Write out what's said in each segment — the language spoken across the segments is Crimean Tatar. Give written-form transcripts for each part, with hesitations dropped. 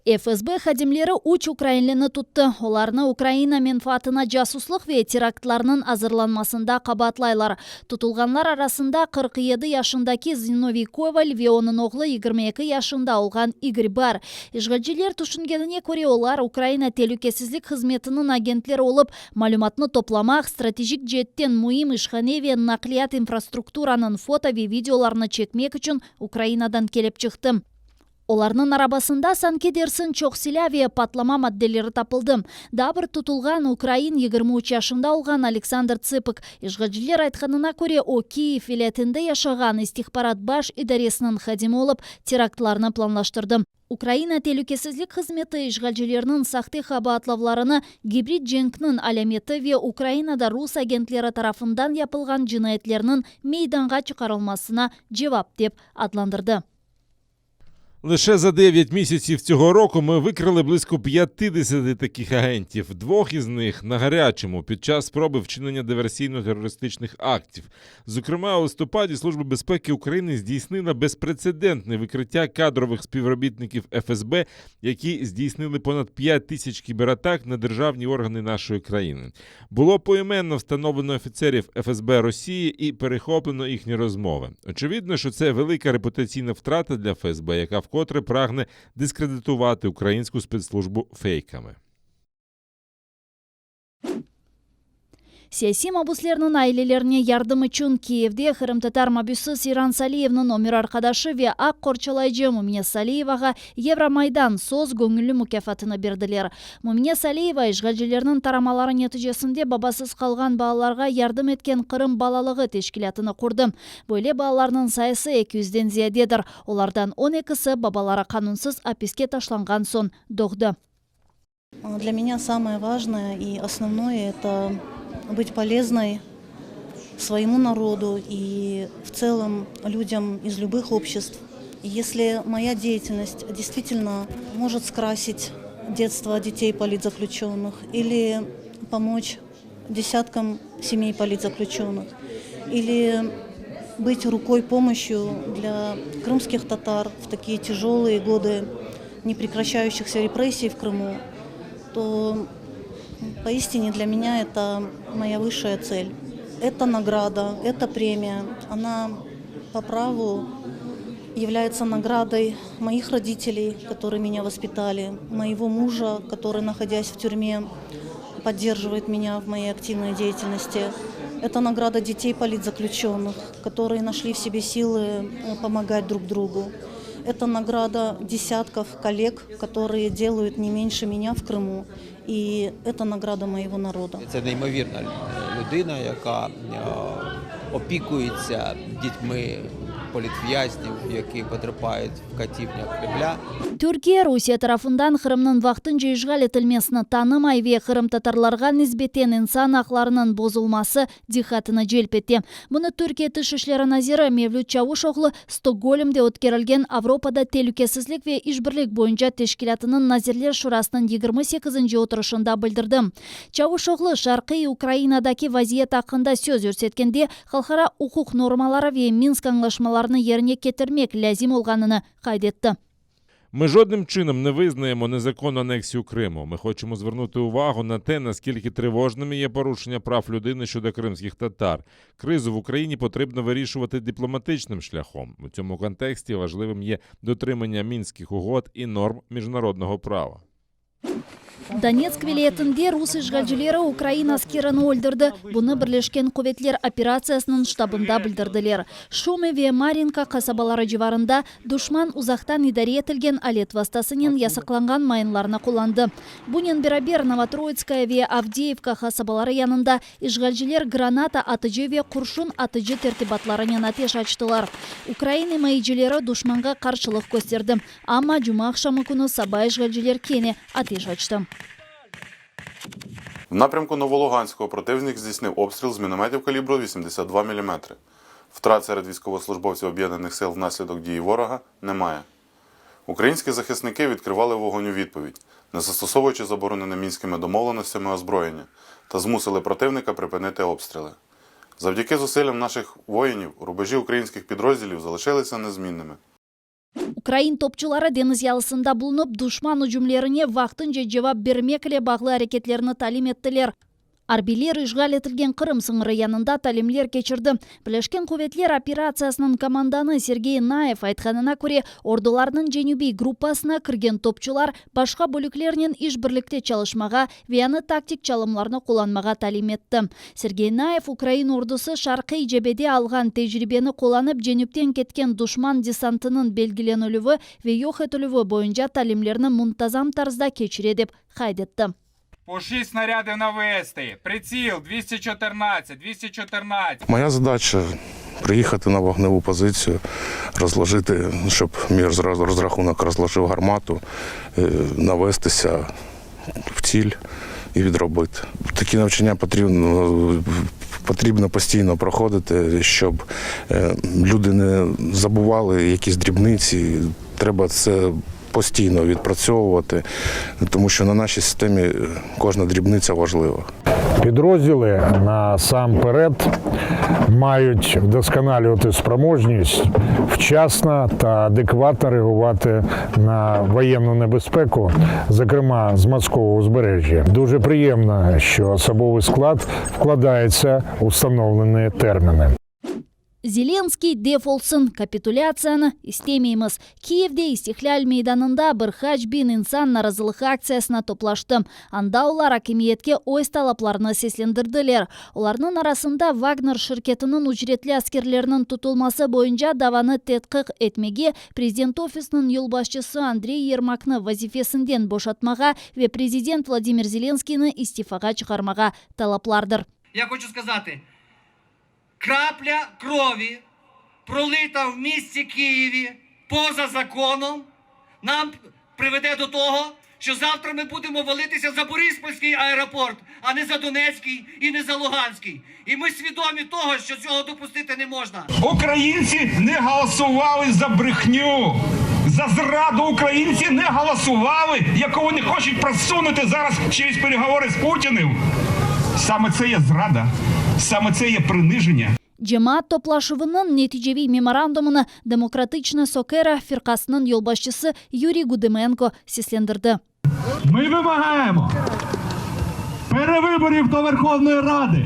FSB hadimleri üç ukrainlini tuttı. Olarnı Ukraina menfaatına casuslıq ve teraktlarnıñ azırlanmasında qabaatlaylar. Tutulğanlar arasında 47 yaşındaki Zinoviy Koval ve onıñ oğlu 22 yaşında olğan İgor bar. İşğalciler tüşüngenine köre, olar Ukraina telükesizlik hızmetiniñ agentleri olıp, malümatnı toplamaq, stratejik ceetten müim işhane ve naqliyat infrastrukturanıñ foto ve videolarını çekmek içün Ukrainadan kelip çıqtı. Olarnıñ arabasında sanki dersiñ çoq silâ ve patlama maddeleri tapıldı. Daa bir tutulğan ukrain, 23 yaşında olğan Aleksandr Tsıpık. İşğalciler aytqanına köre, o, Kiyev vilâyetinde yaşağan istihbarat baş idaresiniñ hadimi olıp, teraktlarnı planlaştırdı. Ukraina telükesizlik hızmeti işğalcilerniñ sahte qabaatlavlarını gibrid cenkniñ alâmeti ve Ukrainada rus agentleri tarafından yapılğan cinayetlerniñ meydanğa çıqarılmasına cevap dep adlandırdı. Лише за 9 місяців цього року ми викрили близько 50 таких агентів. Двох із них на гарячому під час спроби вчинення диверсійно-терористичних актів. Зокрема, у листопаді Служба безпеки України здійснила безпрецедентне викриття кадрових співробітників ФСБ, які здійснили понад 5 тисяч кібератак на державні органи нашої країни. Було поіменно встановлено офіцерів ФСБ Росії і перехоплено їхні розмови. Очевидно, що це велика репутаційна втрата для ФСБ, яка вкотре прагне дискредитувати українську спецслужбу фейками. Siyasiy mabuslerniñ ailelerine yardım içün Kiyevde qırımtatar mabüsi Seyran Saliyevniñ ömür arqadaşı ve aq qorçalayıcı Mümine Saliyevağa Yevromaydan söz göñülli mukâfatını berdiler. Mümine Saliyeva işğalcilerniñ taramaları neticesinde babasız qalğan balalarğa yardım etken Qırım balalığı teşkilâtını qurdı. Böyle balalarnıñ sayısı eki yüzden ziyadedir, olardan on ekisi babaları qanunsız apiske taşlanğan soñ doğdı. Для меня самое важное и основное – это быть полезной своему народу и в целом людям из любых обществ. Если моя деятельность действительно может скрасить детство детей политзаключенных или помочь десяткам семей политзаключенных, или быть рукой помощью для крымских татар в такие тяжелые годы непрекращающихся репрессий в Крыму, то поистине для меня это моя высшая цель. Это награда, это премия. Она по праву является наградой моих родителей, которые меня воспитали, моего мужа, который, находясь в тюрьме, поддерживает меня в моей активной деятельности. Это награда детей политзаключенных, которые нашли в себе силы помогать друг другу. Это награда десятков коллег, которые делают не меньше меня в Крыму. И это награда моего народа. Це неймовірна людина, яка опікується дітьми політв'язнів, які потерпають в катівнях Кремля. Türkiye Rusiye tarafından Qırımnıñ vaqtınca işğal etilmesini tanımay ve qırımtatarlarğa nisbeten insan aqlarınıñ bozulması diqqatını celp ete. Bunı Türkiye Tış işleri naziri Mevlüt Çavuşoğlu Stokgolmde ötkerilgen Avropada telükesizlik ve işbirlik boyunca teşkilâtınıñ Nazirler şurasınıñ yigirmi sekizinci oturışında bildirdi. Çavuşoğlu şarqiy Ukrainadaki vaziyet aqqında söz yürsetkende, halqara uquq normaları ve Minsk añlaşmalarını yerine ketirmek lâzim olğanını qayd etti. Ми жодним чином не визнаємо незаконну анексію Криму. Ми хочемо звернути увагу на те, наскільки тривожними є порушення прав людини щодо кримських татар. Кризу в Україні потрібно вирішувати дипломатичним шляхом. У цьому контексті важливим є дотримання мінських угод і норм міжнародного права. Donetsk vilâyetinde rus işğalcileri ukrain askerini öldürdi. Bunı Birleşken quvetler operatsiyasınıñ ştabında bildirdiler. Şumı ve Maryinka qasabaları civarında duşman uzaqtan idare etilgen alet vastasınen yasaqlanğan mayınlarnı qullandı. Bunen beraber, Novotroitskoye ve Avdeyevka qasabaları yanında işğalciler granata atıcı ve qurşun atıcı tertibatlarınen ateş açtılar. Ukrain imayecileri duşmanğa qarşılıq kösterdi, amma cumaaqşamı künü saba işğalciler kene ateş açtı. В напрямку Новолуганського противник здійснив обстріл з мінометів калібру 82 мм. Втрат серед військовослужбовців Об'єднаних сил внаслідок дії ворога немає. Українські захисники відкривали вогонь у відповідь, не застосовуючи заборонене мінськими домовленостями озброєння, та змусили противника припинити обстріли. Завдяки зусиллям наших воїнів рубежі українських підрозділів залишилися незмінними. Ukrain topçuları deñiz yalısında bulunıp, duşman ücümlerine vaqtınca cevap bermek ile bağlı areketlerni talim ettiler. Arbiyler işğal etilgen Qırım sıñırı yanında talimler keçirdi. Birleşken quvetler operatsiyasınıñ komandanı Sergey Nayev aytqanına köre, ordularnıñ cenübiy gruppasına kirgen topçular başqa bölüklernen işbirlikte çalışmağa ve yañı taktik çalımlarnı qullanmağa talim etti. Sergey Nayev, ukrain ordusı şarqiy cebede alğan tecribeni qullanıp cenüpten ketken duşman desantınıñ belgilenilüvi ve yoq etilüvi boyunca talimlerni muntazam tarzda keçire dep qayd etti. Po şest snarâdiv navesti. Pritsıl, 214, 214. Моя задача приїхати на вогневу позицію, розложити, щоб мій розрахунок розложив гармату, навестися в ціль і відробити. Такі навчання потрібно, потрібно постійно проходити, щоб люди не забували якісь дрібниці. Треба це постійно відпрацьовувати, тому що на нашій системі кожна дрібниця важлива. Підрозділи насамперед мають вдосконалювати спроможність вчасно та адекватно реагувати на воєнну небезпеку, зокрема з морського узбережжя. Дуже приємно, що особовий склад вкладається у встановлені терміни. Zelenskıy def olsun, kapitulâtsiyanı istemeymiz. Kiyevde İstiqlâl meydanında bir qaç biñ insan narazılıq aktsiyasına toplaştı. Anda olar akimiyetke öz talaplarını seslendirdiler. Olarnıñ arasında Vagner şirketiniñ ücretli askerleriniñ tutulması boyunca davanı tedqiq etmege, prezident ofisiniñ yolbaşçısı Andrey Yermaknı vazifesinden boşatmağa ve prezident Vladimir Zelenskıynı istifağa çıqarmağa talaplardır. Я хочу сказати, крапля крові, пролита в місті Києві поза законом, нам приведе до того, що завтра ми будемо валитися за Бориспольський аеропорт, а не за Донецький і не за Луганський. І ми свідомі того, що цього допустити не можна. Українці не голосували за брехню. За зраду українці не голосували, яку вони хочуть просунути зараз через переговори з Путіним. Саме це є зрада, саме це є приниження. Cemaat toplaşuvınıñ neticeviy memorandumını Demokratıçna Sokıra firqasınıñ yolbaşçısı Yuriy Gudımenko seslendirdi. Ми вимагаємо перевиборів до Верховної Ради.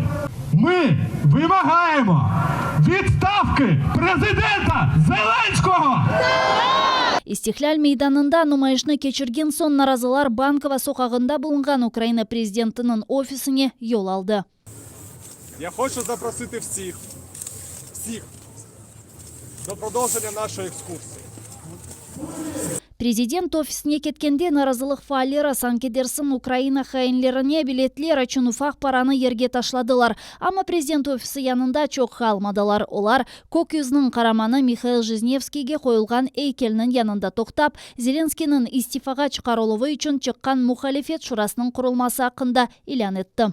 Ми вимагаємо відставки президента Зеленського. İstiqlâl meydanında numayışnı keçirgen soñ narazılar Bankova soqağında bulunğan Ukraina prezidentiniñ ofisine yol aldı. Я хочу запросити всіх, всіх до продовження нашої екскурсії. Prezident ofisine ketkende narazılıq faalleri sanki dersiñ Ukraina hainlerine biletler içün ufaq paranı yerge taşladılar. Amma prezident ofisi yanında çoq qalmadılar. Olar Kök yüzüniñ qaramanı Mihail Jiznevskiyge qoyulğan eykelniñ yanında toqtap, Zelenskıynıñ istifağa çıqarıluvı içün çıqqan muhalifet şurasınıñ qurulması aqqında ilân etti.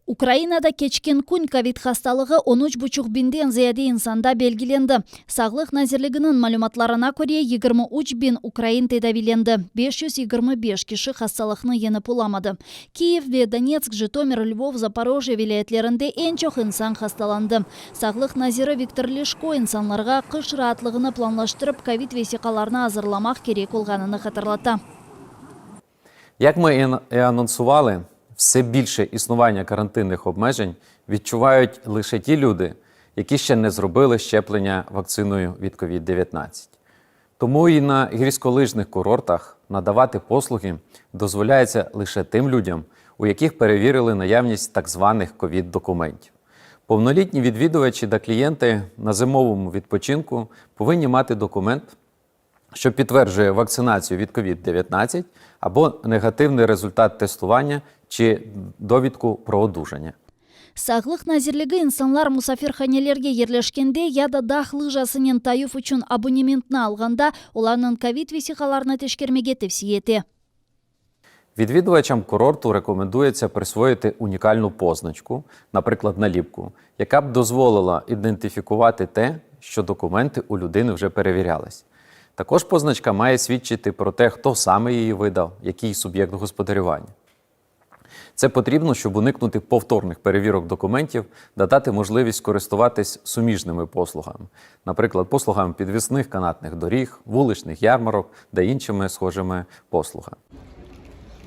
Ukrainada keçken kün kovid hastalığı 13,5 biñden ziyade insanda belgilendi. Sağlıq nazirliginiñ malümatlarına köre, 23 biñ ukrain tedaviylendi, 525 kişi hastalıqnı yeñip olamadı. Kiyev ve Donetsk, Jıtomir, Lvov, Zaporojye vilâyetlerinde eñ çoq insan hastalandı. Sağlıq naziri Viktor Lişko insanlarğa qış raatlığını planlaştırıp kovid vesiqalarını azırlamaq kerek olğanını hatırlata. Як ми і анонсували, все більше існування карантинних обмежень відчувають лише ті люди, які ще не зробили щеплення вакциною від COVID-19. Тому і на гірськолижних курортах надавати послуги дозволяється лише тим людям, у яких перевірили наявність так званих ковід-документів. Повнолітні відвідувачі та клієнти на зимовому відпочинку повинні мати документ, що підтверджує вакцинацію від COVID-19 або негативний результат тестування чи довідку про одужання. Sağlıq nazirligi insanlar musafirhanelerge yerleşkende ya da dağ lıjasınen tayuv içün abonementni alğanda olarnıñ kovid vesiqalarını teşkermege tevsiye ete. Відвідувачам курорту рекомендується присвоїти унікальну позначку, наприклад, наліпку, яка б дозволила ідентифікувати те, що документи у людини вже перевірялись. Також позначка має свідчити про те, хто саме її видав, який суб'єкт господарювання. Це потрібно, щоб уникнути повторних перевірок документів та дати можливість користуватись суміжними послугами, наприклад, послугами підвісних канатних доріг, вуличних ярмарок та іншими схожими послугами.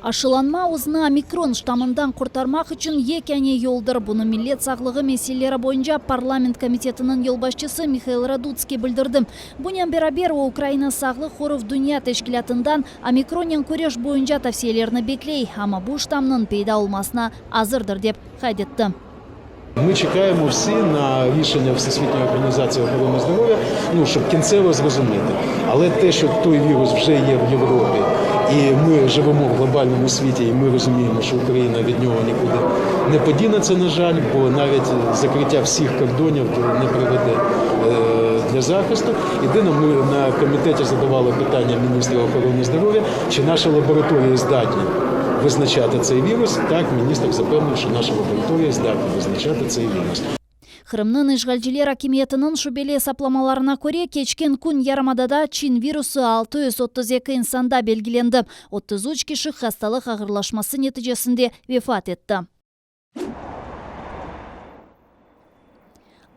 Aşılanma özüni omikron ştammından qurtarmaq içün yekâne yoldır. Bunı Millet sağlığı meseleleri boyunca parlament komitetiniñ yolbaşçısı Mihail Radutskiy bildirdi. Bunen beraber, o, Ukraina Sağlıq qoruv dünya teşkilâtından omikronnen küreş boyunca tavsiyelerni bekley, amma bu ştammnıñ peyda olmasına azırdır, dep qayd etti. Ми чекаємо всі на рішення Всесвітньої організації охорони здоров'я, ну щоб кінцево зрозуміти. Але те, що той вірус вже є в Європі, і ми живемо в глобальному світі, і ми розуміємо, що Україна від нього нікуди не подінеться, на жаль, бо навіть закриття всіх кордонів не приведе для захисту. Єдине, ми на комітеті задавали питання міністру охорони здоров'я, чи наші лабораторії здатні визначати цей вірус. Так, міністр запевнив, що наша лабораторія здатна визначати цей вірус. Qırımnıñ işğalciler akimiyetiniñ şübeli esaplamalarına köre, keçken kün yarımadada çin virusı 632 insanda belgilendi, 33 kişi hastalıq ağırlaşması neticesinde vefat etti.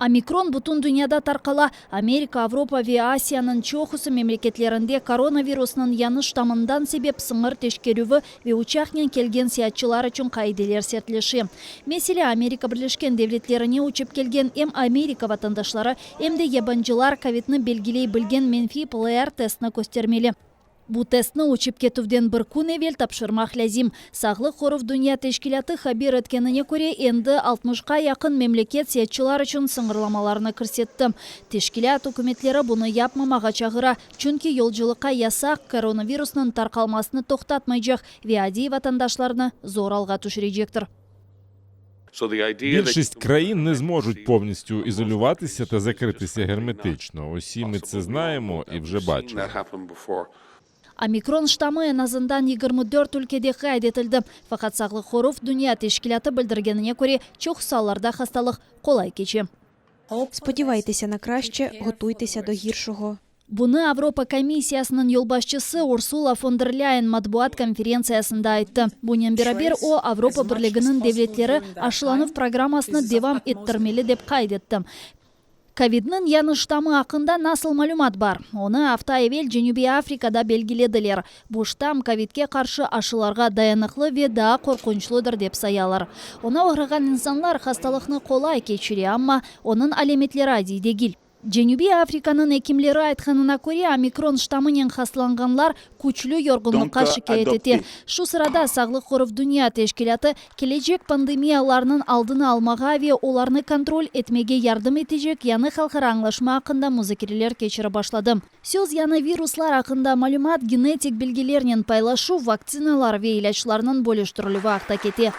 Omikron bütün dünyada tarqala. Amerika, Avropa ve Asiyanıñ çoqusı memleketlerinde koronavirusnıñ yañı ştammından sebep sıñır teşkerüvi ve uçaqnen kelgen seyaatçılar içün qaideler sertleşe. Meselâ, Amerika Birleşken Devletlerine uçıp kelgen em Amerika vatandaşları, em de yabancılar kovidni belgiley bilgen menfiy PLR testini köstermeli. Bu testni uçıp ketüvden bir kün evel tapşırmaq lâzim. Sağlıq qoruv dünya teşkilâtı haber etkenine köre, endi altmışqa yaqın memleket seyaatçılar içün sıñırlamalarnı kirsetti. Teşkilât ükümetleri bunı yapmamağa çağıra, çünki yolculıqqa yasaq koronavirusnıñ tarqalmasını toqtatmaycaq ve adiy vatandaşlarnı zor alğa tüşürecektir. Більшість країн не зможуть повністю ізолюватися та закритися герметично. Усі ми це знаємо і вже бачили. Omikron ştammı eñ azından 24 ülkede qayd etildi. Faqat Sağlıq qoruv dünya teşkilâtı bildirgenine köre, çoqusı allarda hastalıq qolay keçe. Сподівайтеся на краще, готуйтеся до гіршого. Bunı Avropa komissiyasınıñ yolbaşçısı Ursula fon der Lâyen matbuat konferentsiyasında ayttı. Bunen beraber o, Avropa Birliginiñ devletleri aşılanuv programmasını devam ettirmeli dep qayd etti. Kovidniñ yañı ştammı aqqında nasıl malümat bar? Onı afta evel Cenübiy Afrikada belgilediler. Bu ştamm kovidke qarşı aşılarğa dayanıqlı ve daa qorqunçlıdır dep sayalar. Oña oğrağan insanlar hastalıqnı qolay keçire, amma onıñ alâmetleri adiy degil. Cenübiy Afrikanıñ ekimleri aytqanına köre, omikron ştammınen hastalanğanlar küçlü yorğunlıqqa şikâyet ete. Şu sırada Sağlıq qoruv dünya teşkilâtı kelecek pandemiyalarnıñ aldını almağa ve olarnı kontrol etmege yardım etecek yañı halqara añlaşma aqqında muzakereler keçirip başladı. Söz yañı viruslar aqqında malümat, genetik bilgilernen paylaşuv, vaktsinalar ve ilâclarnıñ bölüştirilüvi aqta kete.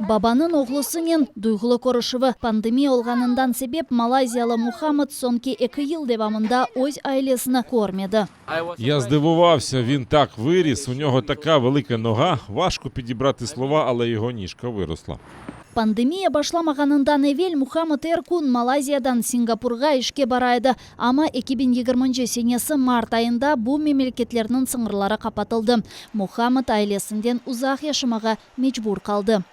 Babanıñ oğlusınen duyğulı körüşüvi. Pandemiya olğanından sebep malayziyalı Muhammad soñki eki yıl devamında öz ailesini körmedi. Я здивувався, він так виріс, у нього така велика нога. Важко підібрати слова, але його ніжка виросла. Pandemiya başlamağanından evel Muhammad er kün Malayziyadan Singapurğa işke bara edi. Amma 2020 senesi mart ayında bu memleketlerniñ sıñırları qapatıldı. Muhammad ailesinden uzaq yaşamağa mecbur qaldı.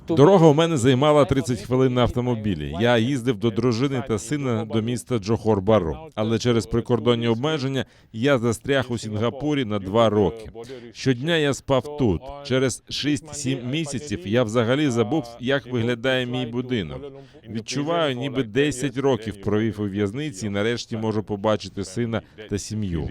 Дорога у мене займала 30 хвилин на автомобілі. Я їздив до дружини та сина до міста Джохор-Бару. Але через прикордонні обмеження я застряг у Сінгапурі на два роки. Щодня я спав тут. Через 6-7 місяців я взагалі забув, як виглядає мій будинок. Відчуваю, ніби 10 років провів у в'язниці і нарешті можу побачити сина та сім'ю.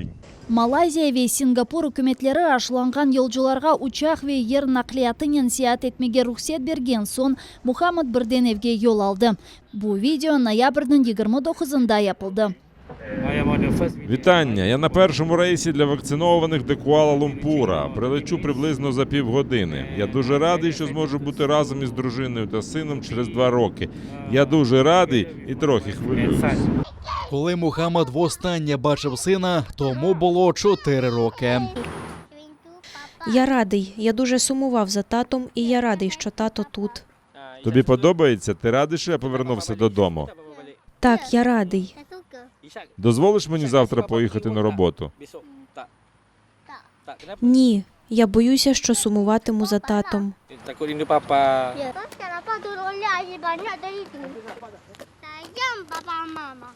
Malayziya ve Singapur ükümetleri aşılanğan yolcularğa uçaq ve yer naqliyatınen seyaat etmege ruhset bergen soñ Muhammad birden evge yol aldı. Bu video noyabrniñ 29-ında yapıldı. Вітання! Я на першому рейсі для вакцинованих до Куала-Лумпура. Прилечу приблизно за півгодини. Я дуже радий, що зможу бути разом із дружиною та сином через два роки. Я дуже радий і трохи хвилююсь. Коли Мухаммад востаннє бачив сина, тому було 4 роки. Я радий, я дуже сумував за татом, і я радий, що тато тут. Тобі подобається? Ти радий, що я повернувся додому? Так, я радий. Дозволиш мені завтра поїхати на роботу? Ні. Я боюся, що сумуватиму за татом. Takut rindu papa. Terus kenapa turunnya banyak dari itu? Sayang papa mama.